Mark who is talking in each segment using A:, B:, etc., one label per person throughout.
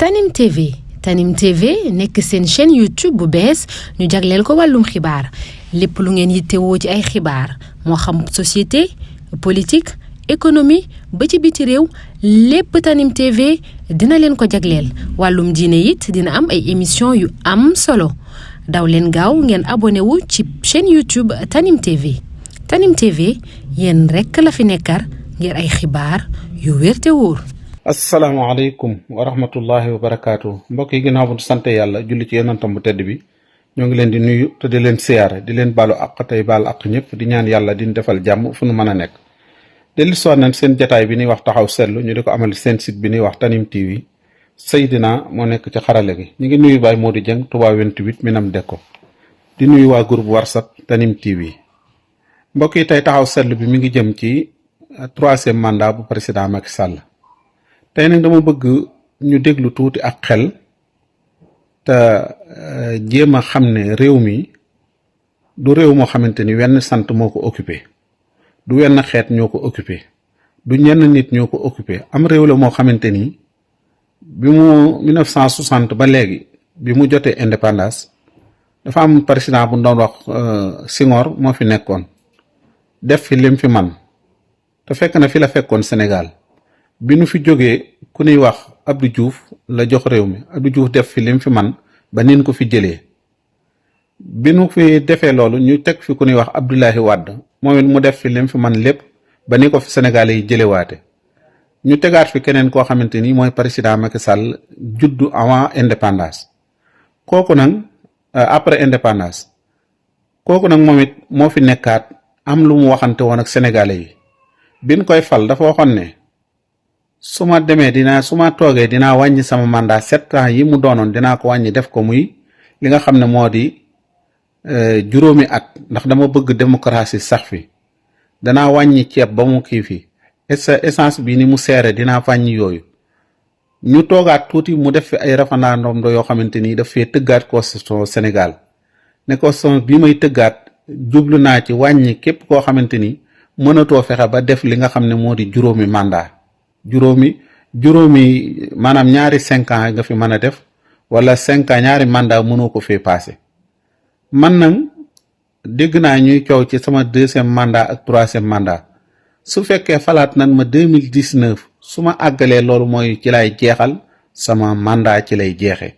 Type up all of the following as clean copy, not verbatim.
A: Tanim TV Tanim TV nekk seen chaîne YouTube bu bees ñu jagleel ko wàllum xibaar lépp lu ngeen yittewoo ci ay xibaar moo xam société politique économie ba ci biti réew lépp Tanim TV dina leen ko jagleel wàllum diine it dina am ay émission yu am solo daw leen gaaw ngeen abonné wu ci chaîne YouTube Tanim TV Tanim TV yéen rekk la fi nekkar ngir ay xibaar yu wér te wóor.
B: asalaamaaleykum wa rahmatullahi wa barakaatu mbokk yi ginnaaw bu sant yàlla julli ci yonentam bu tedd bi ñoo ngi leen di nuyu te di leen siyaare di leen baalu àq tey baal àq ñëpp di ñaan yàlla di defal jàmm fu nu mën a nekk. dellu si waat nañ seen jataay bi ñuy wax taxaw seetlu ñu di ko amal seen site bi ñuy wax Tanim TV Seydina moo nekk ci xarale gi ñu ngi nuyu Baye Modou Dieng Touba 28 Minam Dekko di nuyu waa groupe WhatsApp Tanim TV mbokk yi tey taxaw seetlu bi mi ngi jëm ci 3e mandat bu président Macky Sall. tey nag dama bëgg ñu déglu tuuti ak xel te jéem a xam ne réew mi du réew moo xamante ni wenn sant moo ko occupé du wenn xeet ñoo ko occupé du ñenn nit ñoo ko occupé am réew la moo xamante ni bi mu 1960 ba léegi bi mu jotee indépendance dafa am président bu doon wax Senghor moo fi nekkoon def fi lim fi man te fekk na fi la fekkoon Sénégal bi nu fi jógee ku ñuy wax Abdou Diouf la jox réew mi Abdou Diouf def fi lim fi man ba nin ko fi jëlee bi nu fi defee loolu ñu teg fi ku ñuy wax Abdoulaye Wade moom it mu def fi lim fi man lépp ba ni ko fi Sénégalais yi jëlewaate ñu tegaat fi keneen koo xamante ni mooy président Macky Sall juddu avant indépendance kooku nag après indépendance kooku nag moom it moo fi nekkaat am lu mu waxante woon ak Sénégalais yi biñ koy fal dafa waxoon ne su ma demee su ma toogee dinaa wàññi sama mandat 7 ans yi mu doonoon dinaa ko wàññi def ko muy li nga xam ne moo di juróomi at ndax dama bëgg démocratie sax fi danaa wàññi ceeb ba mu kii fi essence bi ni mu seere dinaa wàññi yooyu ñu toogaat tuuti mu def fi ay référendum yoo xamante ni daf fee tëggaat constitution Sénégal ne constitution bi may tëggaat jublu naa ci wàññi képp koo xamante ni mënatoo fexe ba def li nga xam ne moo di juróomi mandat juróomi maanaam ñaari 5 ans nga fi mën a def wala 5 ans ñaari mandat mënoo ko fee passé man nag dégg naa ñuy coow ci sama 2e mandat ak 3e mandat su fekkee falaat nan ma 2019 su ma àggalee loolu mooy ci lay jeexal sama mandat ci lay jeexee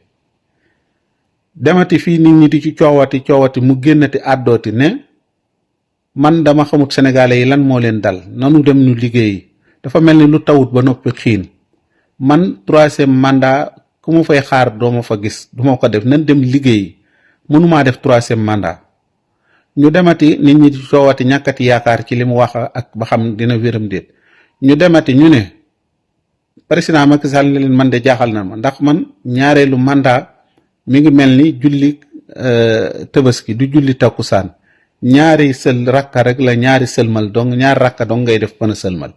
B: demati fii nit ñi di ci coowati mu génnati àddooti ne man dama xamut sénégalais yi lan moo leen dal nanu dem ñu liggéeyi dafa mel ni lu tawut ba noppi xiin man 3e mandat ku mu fay xaar doo ma fa gis duma ko def nan dem liggéey mënumaa def 3e mandat ñu demati nit ñi di coowati ñàkkati yaakaar ci li mu wax ak ba xam dina wéram déet ñu demati ñu ne président Macky Sall ne leen man de jaaxal na ma ndax man ñaareelu mandat mi ngi mel ni julli Tabaski du julli takkusaan ñaari sël rakka rek la ñaari sëlmal donc ñaari rakka donc ngay def mën a sëlmal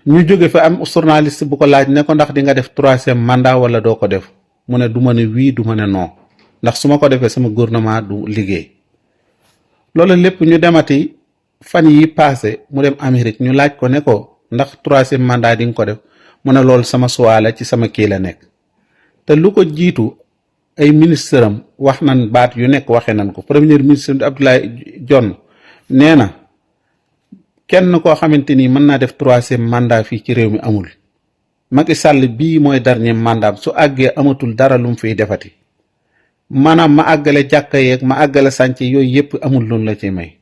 B: ñu jóge fa am journaliste bu ko laaj ne ko ndax di nga def 3e mandat wala doo ko def mu ne du ma ne oui du ma ne non ndax su ma ko defee sama gouvernement du liggéey loolu lépp ñu demati fan yi passé mu dem Amérique ñu laaj ko ne ko ndax 3e mandat di nga ko def mu ne loolu sama choix la ci sama kii la nekk te lu ko jiitu ay ministre am wax nan baat yu nekk waxee nan ko premier ministre bi Abdoulaye Dione nee na kenn koo xamante ni mën naa def 3e mandat fii ci réew mi amul Macky Sall bii mooy dernier mandat su àggee amatul dara lu mu fiy defati maanaam ma àggale jàkka yeeg ma àggale sànce yooyu yëpp amul loolu la ci may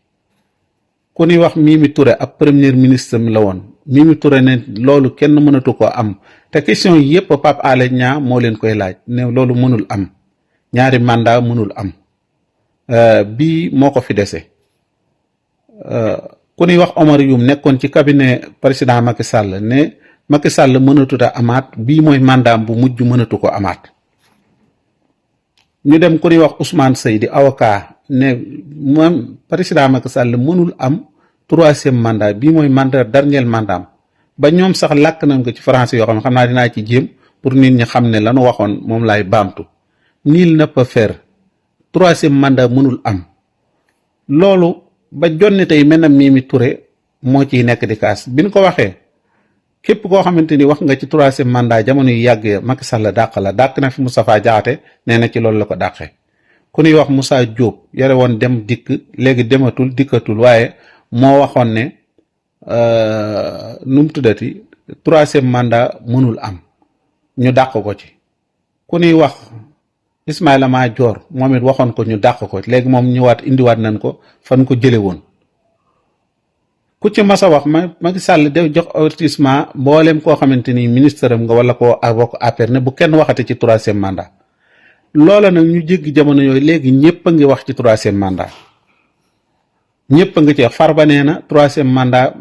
B: ku ñuy wax Mimi Touré ab premier ministre mi la woon Mimi Touré ne loolu kenn mënatu ko am te question yi yëpp Pape Alé Niang moo leen koy laaj ne loolu mënul am ñaari mandat mënul am bii moo ko fi dese ku ñuy wax Omar Youm nekkoon ci cabinet président Macky Sall ne Macky Sall mënatut a amaat bii mooy mandat bu mujj mënatu ko amaat ñu dem ku ñuy wax Ousmane Seye di avocat ne moom président Macky Sall mënul am 3e mandat bii mooy mandat dernier mandat ba ñoom sax làkk nañ ko ci français yoo xam naa dinaa ci jéem pour nit ñi xam ne lanu waxoon moom laay baamtu nul ne peut faire 3e mandat mënul am loolu ba jonni tey mel na Mimi Touré moo ciy nekk di kaas bi ñu ko waxee képp koo xamante ni wax nga ci troisième mandat jamono yu yàgg Macky Sall dàq la dàq na fi Moustapha Diakhaté nee na ci loolu la ko dàqee ku ñuy wax Moussa Diop yore woon dem dikk léegi dematul dikkatul waaye moo waxoon ne nu mu tuddati troisième mandat mënul am ñu dàq ko ci. ku ñuy wax Ismaïla Madior moom it waxoon ko ñu dàq ko léegi moom ñëwaat indiwaat nañ ko fan ko jële woon ku ci mas a wax Macky Sall de jox avertissement mboolem koo xamante ni ministre am nga wala koo bokk APR ne bu kenn waxate ci troisième mandat loola nag ñu jéggi jamono yooyu léegi ñëpp a ngi wax ci troisième mandat ñëpp a ngi ci Farba nee na troisième mandat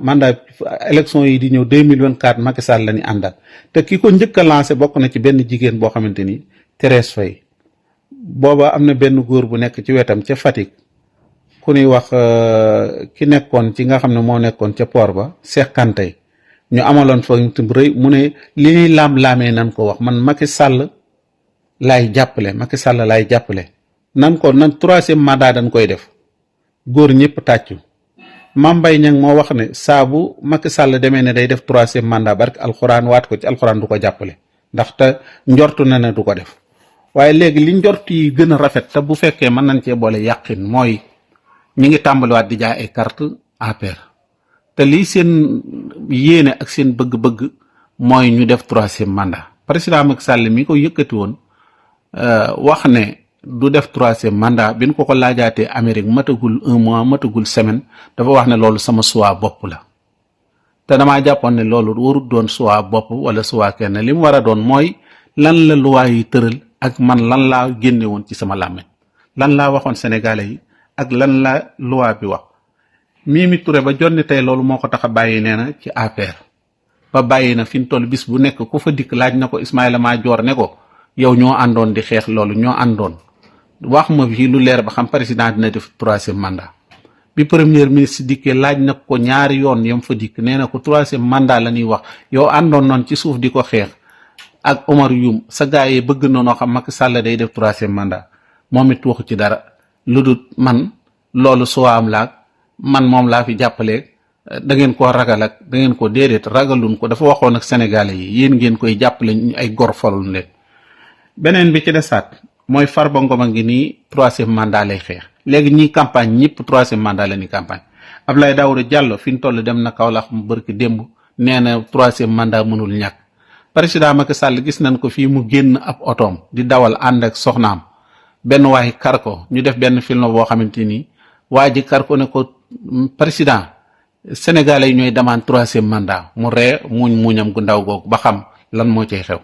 B: élection yi di ñëw 2024 Macky Sall la ñu àndal te ki ko njëkk a lancé bokk na ci benn jigéen boo xamante ni Thérèse Faye booba am na benn góor bu nekk ci wetam ca Fatick ku ñuy wax ki nekkoon ci nga xam ne moo nekkoon ca port ba Cheikh Kanté ñu amaloon fa rëy mu ne li ñuy laam-laamee nan ko wax man Macky Sall laay jàppale Macky Sall laay jàppale nan troisième mandat dañ koy def góor ñëpp tàccu Mame Mbaye Niang moo wax ne saa bu Macky Sall demee ne day def troisième mandat barke alxuraan waat ko ci alxuraan du ko jàppale ndaxte njortu na ne du ko def waaye léegi li njort yi gën a rafet te bu fekkee mën nañ cee boole yàqin mooy ñi ngi tàmbaliwaat di jaay ay carte APR te lii seen yéene ak seen bëgg-bëgg mooy ñu def troisième mandat président Macky Sall mi ko yëkkati woon wax ne du def troisième mandat bi ñu ko laajaatee Amérique matagul un mois matagul semaine dafa wax ne loolu sama choix bopp la te damaa jàppoon ne loolu warut doon choix bopp wala choix kenn li mu war a doon mooy lan la loi yi tëral ak man lan laa génne woon ci sama làmmiñ lan laa waxoon sénégalais yi ak lan la loi bi wax. Mimi Touré ba jonni tey loolu moo ko tax a bàyyi nee na ci APR ba bàyyi na fi mu toll bis bu nekk ku fa dikk laaj na ko Ismaïla Madior ne ko yow ñoo àndoon di xeex loolu ñoo àndoon wax ma fii lu leer ba xam président dina def troisième mandat. bi premier ministre dikkee laaj na ko ñaari yoon yam fa dikk nee na ko troisième mandat la ñuy wax yow àndoon noonu ci suuf di ko xeex ak Omar Youm sa gars yi bëgg na noo xam Macky Sall day def troisième mandat moom it waxu ci dara lu dul man loolu suwaam laag man moom laa fi jàppale da ngeen koo ragal ak da ngeen ko déedéet ragalun ko dafa waxoon ak sénégalais yi yéen ngeen koy jàppale ñu ay gor falul leen. beneen bi ci desaat mooy Farba Ngom a ngi nii troisième mandat lay xeex léegi ñiy campagne ñëpp troisième mandat la ñuy campagne Abdoulaye Daouda Diallo fi ñu toll dem na Kaolack mu bërki démb nee na troisième mandat mënul ñàkk. président Macky Sall gis nañ ko fii mu génn ab otoom di dawal ànd ak soxnaam benn waay kar ko ñu def benn film boo xamante ni waa ji kar ko ne ko président sénégalais yi ñooy demande troisième mandat mu ree muñam gu ndaw googu ba xam lan moo cay xew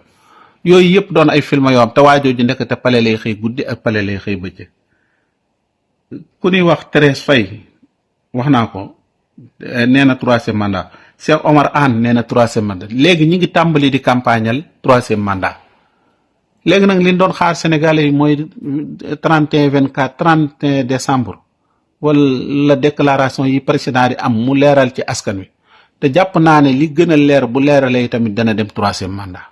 B: yooyu yëpp doon ay film yoo xam te waajooju ndekk te pale lay xëy guddi ak pale lay xëy bëccëg ku ñuy wax Thérèse Faye wax naa ko nee na troisième mandat Cheikh Omar Anne nee na troisième mandat léegi ñi ngi tàmbali di campagnal troisième mandat léegi nag li ñu doon xaar sénégalais yi mooy 31 décembre wala déclaration yi président di am mu leeral ci askan wi te jàpp naa ne li gën a leer bu leeralee tamit dana dem troisième mandat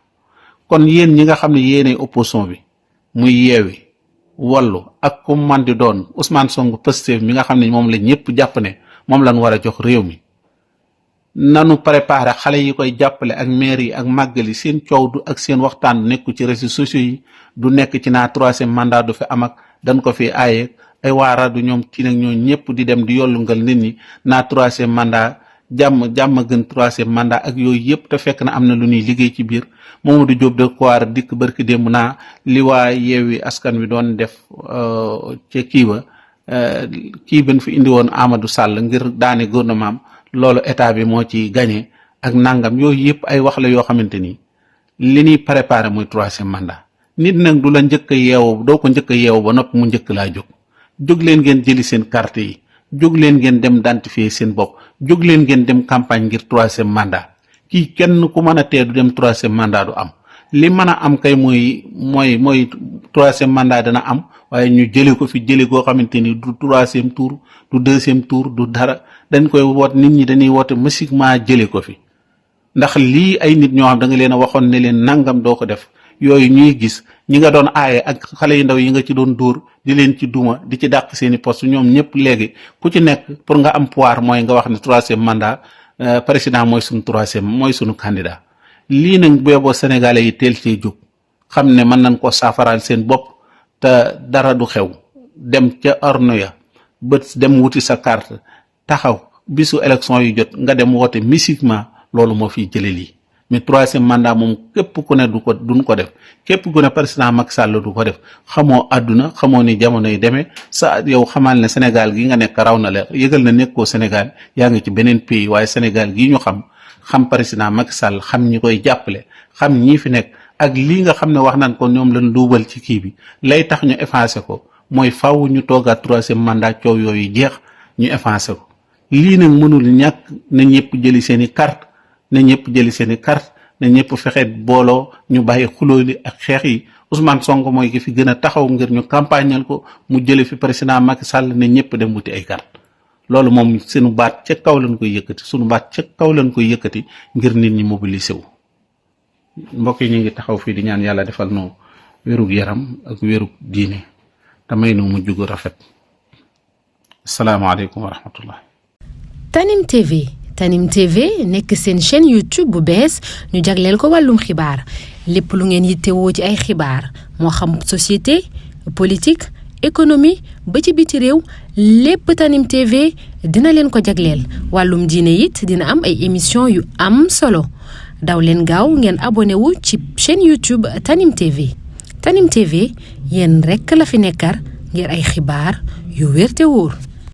B: kon yéen ñi nga xam ne yéenay opposition bi muy Yewwi Wallu ak ku man di doon Ousmane Sonko Pastef mi nga xam ne moom la ñëpp jàpp ne moom lañ war a jox réew mi nanu préparé xale yi koy jàppale ak maire yi ak màggal yi seen coow du ak seen waxtaan nekku ci réseaux sociaux yi du nekk ci naa troisième mandat du fi am ak dañ ko fi aaye ay waara du ñoom ci nag ñoo ñëpp di dem di yollungal nit ñi naa troisième mandat jàmm gën troisième mandat ak yooyu yëpp te fekk na am na lu ñuy liggéey ci biir Mamadou Diop de Kouar dikk barki démb naa li waa Yewwi Askan Wi doon def ca kii ben fi indi woon Amadou Sall ngir daane gouvernement loolu état bi moo ci gagné ak nangam yooyu yëpp ay wax la yoo xamante ni li ñuy préparé muy troisième mandat nit nag du la njëkk a yeewu doo ko njëkk a yeewu ba noppi mu njëkk laa jóg leen ngeen jëli seen carte yi jóg leen ngeen dem identifier seen bopp jóg leen ngeen dem campagne ngir troisième mandat kii kenn ku mën a tee du dem troisième mandat du am li mën a am kay mooy troisième mandat dana am waaye ñu jële ko fi jële goo xamante ni du troisième tour du deuxième tour du dara dañ koy woot nit ñi dañuy woote massiquement jële ko fi ndax lii ay nit ñoo xam da nga leen a waxoon ne leen nangam doo ko def yooyu ñuy gis ñi nga doon aaye ak xale yu ndaw yi nga ci doon dóor di leen ci duma di ci dàq seeni poste ñoom ñëpp léegi ku ci nekk pour nga am pouvoir mooy nga wax ne troisième mandat président mooy suñu troisième mooy suñu candidat lii nag booboo sénégalais yi teel cee jóg xam ne mën nañ ko saafaraal seen bopp te dara du xew dem ca orno ya bët dem wuti sa carte taxaw bisu élection yu jot nga dem woote mystiquement loolu moo fiy jële lii mais troisième mandat moom képp ku ne duñ ko def képp ku ne président Macky Sall du ko def xamoo àdduna xamoo ni jamono yi demee sa yow xamal ne Sénégal gi nga nekk raw na la yëgal na nekkoo Sénégal yaa ngi ci beneen pays waaye Sénégal gii ñu xam président Macky Sall xam ñi koy jàppale xam ñii fi nekk ak lii nga xam ne wax nañ ko ñoom lañ duubal ci kii bi lay tax ñu effacé ko mooy faaw ñu toogaat troisième mandat coow yooyu jeex ñu effacé ko lii nag mënul ñàkk na ñëpp jëli seen i carte na ñëpp fexe booloo ñu bàyyi xuloo li ak xeex yi Ousmane Sonko mooy ki fi gën a taxaw ngir ñu campagnal ko mu jële fi président Macky Sall ne ñëpp dem wuti ay carte loolu moom suñu baat ca kaw lañ koy yëkkati ngir nit ñi mobiliser wu mbokk yi ñu ngi taxaw fii di ñaan yàlla defal nu wérug yaram ak wérug diine te may nu mujj gu rafet asalaamaaleykum wa rahmatullah.
A: Tanim TV nekk seen chaîne YouTube bu bees ñu jagleel ko wàllum xibaar lépp lu ngeen yittewoo ci ay xibaar moo xam société politique économie ba ci biti réew lépp Tanim TV dina leen ko jagleel wàllum diine it dina am ay émission yu am solo daw leen gaaw ngeen abonné wu ci chaîne YouTube Tanim TV yéen rekk la fi nekkar ngir ay xibaar yu wér te wóor.